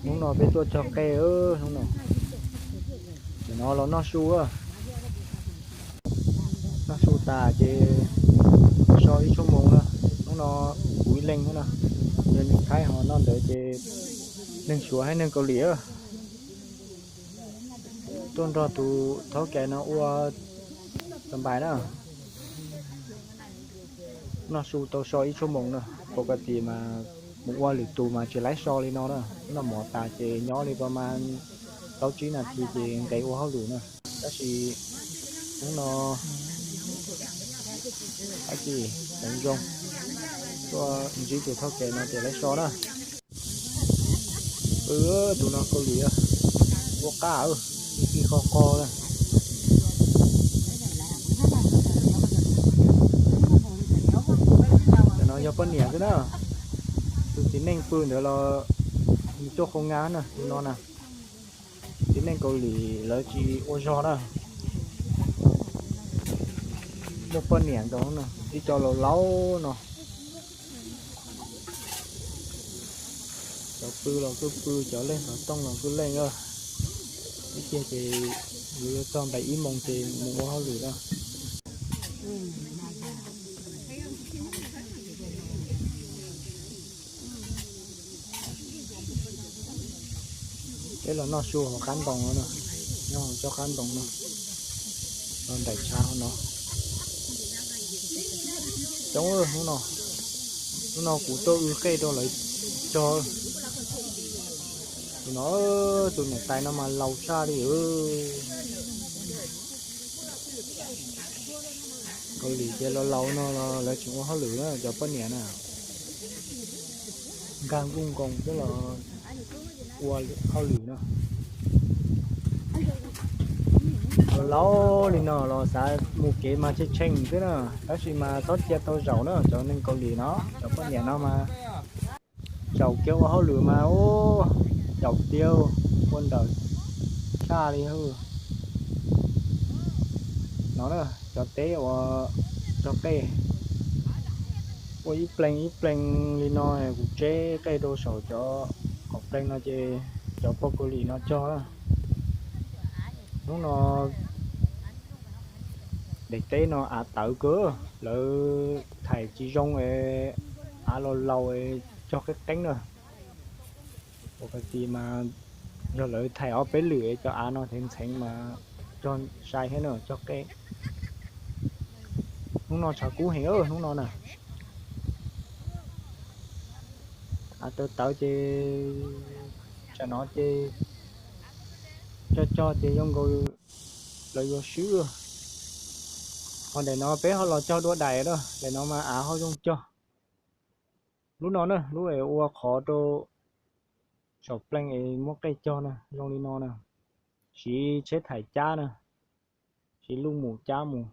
Hnub no peb tuaj cog qe, hnub no, ces no los noj su, noj su tas ces so ib tshuaj moos na. Hnub no kuv ib leeg no, yog neeg Thaib ho noj ntawd ces neeg Suav thiab neeg Kaus Lim tuaj nrog tus thaub kais no ua tau npais na. Noj su tau so ib tshuaj moos na, pov ka tis mas mus ua lwm tus mas tsis laib so li no na. Noj mov tas ces nyob li pab mas plaub tsib nas this ces nqes ua hauj lwm na. Tab sis hnub no ab tsi teev zoo, tuaj ntsib tus thaub kais no ces laib so na. Tus no Kaus Lim, ua qab, ib qho qo na. Cov no yog poj niam xwb na. Tus txiv neej pw ntawd los tuaj qhau nqa na, tus no na. Txiv neej Kaus Lim lawv tsis ua zog na. Muaj poj niam nkaus na, ib co laus laus no. Cov pw los kuj pw, cov leej xov tooj los kuj leej. Ib tiag ces yuav txog npaim ib moos ces mus ua hauj lwm na. Peb los noj su hauv qab ntoo no, nyob hauv tsob qab ntoo no, los nraim tshav hauv no. Coob hnub no, hnub no kuv tuaj wb qej rau lawv cog. Tus no, tus niam tais no mas laus tshaj li. Kaus Lim ces laus laus no los lawv tseem ua hauj lwm na, cov poj niam na. Nkag nkuj nkoos xwb los ua hauj lwm no. Laus li no los xav mus kev mas tshee tshee xwb na, tab sis mas txhob cia tau zaum na, cov neeg Kaus Lim no, cov poj niam no mas zaum kev ua hauj lwm mas ua caum tiab ua ntawm tshaj li. No cov teb uas cog qej ua ib pleeg ib pleeg li no, kuv tseb qej rau saum cov qom pleeg no ces cov pog Kaus Lim no cog. Hnub no daim teb no av tawv kawg, lawv thaim tsis zoo es av los laus cog qeeb qeeb na. Ua ka ti mas yog lawv thaim ob peb lwm cov av no ntxheev ntxheev mas cog sai thiab na, cog qej. Hnub no tshav kub heev hnub no na. Av tawv tawv ces tsam no ces cog cog ces zoo nkaus lawv yuav swb. Ho daim no peb ho los cog dua daim na, daim no mas av ho zoo cog. Lub no na, lub es ua qhov rau saum pleeg es muab qej cog na, zoo li no na. Siv tsheb thaim cab na, siv luj mus cab mus.